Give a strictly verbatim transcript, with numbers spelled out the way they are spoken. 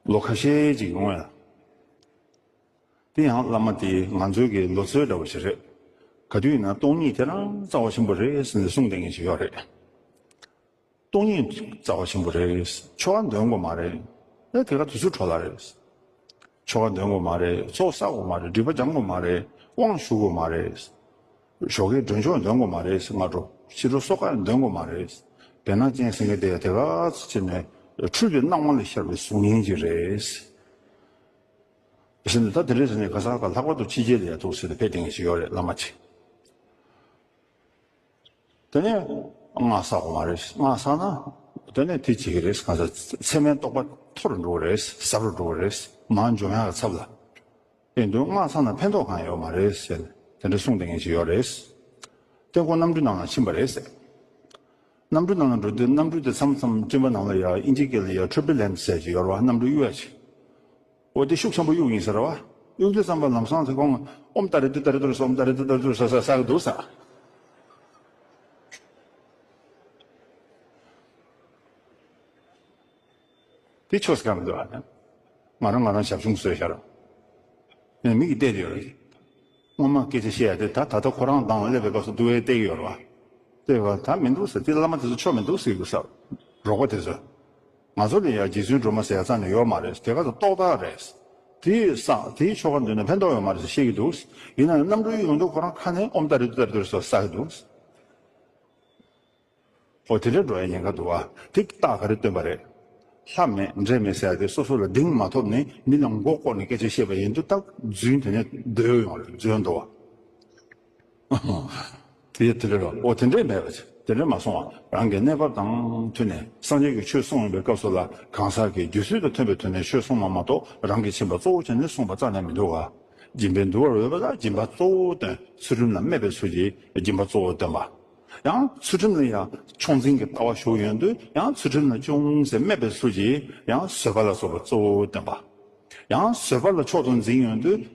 ལོ་ཁ་ཤས་ཅིག་ཡོང་ཡ། དེ་ཡང་བླ་མ་དེ་ང་ཚོའི་གི་ལོ་ཚོད་འདྲ་བོ་ཞིག་རེད། ག་དུས་ཡིན་ན་སྟོང་ཉིད་དེ་རང་རྩ་བ་ཆེན་པོ་རེད་ཟེར་ནས་གསུངས་བསྡད་མཁན་ཞིག་ཡོད་རེད། སྟོང་ཉིད་རྩ་བ་ཆེན་པོ་རེད། ཆོ་ག་འདོན་དགོས་མ་རེད། ཨེ་དེ་ག་དུས་ཚོད་འཕྲོ་བརླག་རེད། ཆོ་ག་འདོན་དགོས་མ་རེད། ཚོགས་བསགས་དགོས་མ་རེད། སྒྲིབ་པ་སྦྱང་དགོས་མ་རེད། དབང་ཞུ་དགོས་མ་རེད། ཞོགས་ཀའི་མགྲོན་ཆོག་འདོན་དགོས་མ་རེད། སྔ་དྲོ་ཕྱི་དྲོ་གསོལ་ཁ་འདོན་དགོས་མ་རེད། བེར་ནག་ཅན་ཟེར་མཁན་དེ་དེ་ག་ཚོད་ནས་འཁྲུལ་པའི་སྣང་བ་ལས་ཤར་བའི་གཟུགས་བརྙན་ཅིག་རེད། ཟེར་ནས་ད་དེ་འདྲ་ཟེར་ནས་ག་ས་ག་ལྷག་པར་དུ་ཕྱི་རྒྱལ་ལ་ཡ་ཐུག་ཟེར་ཏེ་ཕེབས་བསྡད་མཁན་ཞིག་ཡོད་རེད། བླ་མ་ཅིག་དེ་ནས་སྔགས་བསགས་དགོས་མ་རེད། སྔགས་བསགས་ན་དེ་ནས་དེ་བྱེད་ཀྱི་རེད། གང་ཟག་ཚད་མའི་རྟོགས་པ་མཐོ་རུ་འགྲོ་གི་རེད། ཟབ་རུ་འགྲོ་གི་རེད། མར་འཇོམས་ཡག་གི་ཚབ་ལ། ཡིན་དུས་སྔགས་བསགས་ན་ཕན་ཐོགས་གང་ཡང་ཡོད་མ་རེད་ཟེར་ནས་དེ་འདྲ་གསུངས་བསྡད་མཁན་ཞིག་ཡོད་རེད། དེ་ཁོ་གནམ་གྲུའི་ནང་ལ་ཕྱིན་པ་རེད་ཟེར། གནམ་གྲུའི་ནང་ལ་འགྲོ་དུས་གནམ་གྲུ་དེ་མཚམས་མཚམས་སྤྲིན་པ་ནང་ལ་ཡ་ཨིན་ཇི་སྐད་ལ་ཡ་ཊར་བུ་ལེན་ཊི་ཟེར་གྱི་ཡོད་རེད་བ། གནམ་གྲུ་གཡུག་ཡ་ཅིག་འོ་དེ་ཤུགས་ཆེན་པོ་གཡུག་ཡིན་ཟེར་བ། གཡུག་དུས་ཙམ་པ་ལམ་སང་ཚེ་ཁོང་ཨོཾ་ཏཱ་རེ་ཏི་ཏཱ་རེ་ཏུ་རེ་སྭཱ་ཧཱ། ཨོཾ་ཏཱ་རེ་ཏི་ཏཱ་རེ་ཏུ་རེ་སྭཱ་ཧཱ་ཟེར་གྱི་འདུག་ཟེར། དེ་ཆོས་ག་མི་འདུག་ཨ། ང་རང་ང་རང་ཞབས་ཞུ་བཟོས་ཤར། ངས་མིག་གིས་བལྟས་ཡོད་རེད། སྔོན་མ་སྐད་ཆ་བཤད་ཡ་དེ་ད་ད་ལྟ་ཁོ་རང་དང་སླེབས་པའི་སྐབས་སུ་འདུག་བས་བལྟས་ཡོད་རེད་བ། བལྟས་པ་ད་མི་འདུག་ཟེར། དེ་བླ་མ་དེ་ཚོ་ཆོས་མི་འདུག་ཟེར་གྱི་འདུག་ཟེར། རོགས་པ་དེ་ཚོས། ང་ཚོ་ལ་ཡ་རྗེ་བཙུན་སྒྲོལ་མ་ཟེར་ཡ་རྩ་ནས་ཡོད་མ་རེད། དེ་ག་ཚོད་རྟོག་བཏགས་རེད། དེའི་ས་དེའི་ཆོ་ག་འདོན་ན་ཕན་ཐོགས་ཡོད་མ་རེད་ཟེར་བཤད་ཀྱི་འདུག། ཡིན་ན་ཡང་གནམ་གྲུ་གཡུག་ཡོང་དུས་ཁོ་རང་ཁ་ནས་ཨོཾ་ཏཱ་རེ་ཏི་ཏཱ་རེ་ཏུ་རེ་སྭཱ་ཧཱ་ཟེར་གྱི་འདུག། ཨོ་དེ་འདྲ་འགྲོ་ཡ་ཉེན་ཁ་འདུག་བ། དེ་རྟགས་ག་རེ་སྟོན་པ་རེད། ལྷ་མེད་འདྲེ་མེད་ཟེར་ཡ་དེ་སོ་སོ་ལ་གདེང་མ་ཐོབ་ནས་མི་ལ་མགོ་བསྐོར་ནས་སྐད་ཆ་བཤད་པ་ཡིན་དུས་རྟགས་རྫུན་དེ་ནས་སྡོད་ཡོང་རེད། རྫུན་འདུག་བ། དེ་དེ་འདྲ་རེད། ཨོ་དེ་འདྲས་མེད་པ་ཅིག་དེ་འདྲས་མ་སོང་བ། རང་གི་གནས་བབ་དང་མཐུན་ནས་སངས་རྒྱས་ཀྱི་ཆོས་གསུངས་ཡོང་པའི་སྐབས་སུ་ལ་གང་ཟག་གི་རྒྱུ་ཚུལ་དང་མཐུན་པའི་ཐོག་ནས་ཆོས་གསུངས་པ་མ་གཏོགས་རང་གི་སྦྱིན་པ་གཙོ་བོ་བྱས་ནས་གསུངས་པ་རྩ་ནས་མི་འདུག་ག། སྦྱིན་པའི་འདུལ་བར་འོས་པ་ལ་སྦྱིན་པ་གཙོ་བོ་སྟོན། ཚུལ་ཁྲིམས་ལ་སྨད་པའི་ཚུལ་གྱིས་སྦྱིན་པ་གཙོ་བོ་སྟོན་པ། ཡང་ཚུལ་ཁྲིམས་ལ་ཡང་ཕྱོགས་འཛིན་གྱི་ལྟ་བ་ཞུགས་ཡོང་དུས་ཡང་ཚུལ་ཁྲིམས་ལ་ཅུང་ཟད་སྨད་པའི་ཚུལ་གྱིས་ཡང་བཟོད་པ་ལ་སོགས་པ་གཙོ་བོ་སྟོན་པ། ཡང་བཟོད་པ་ལ་མཆོག་ཏུ་འཛིན་ཡོང་དུས་དེ།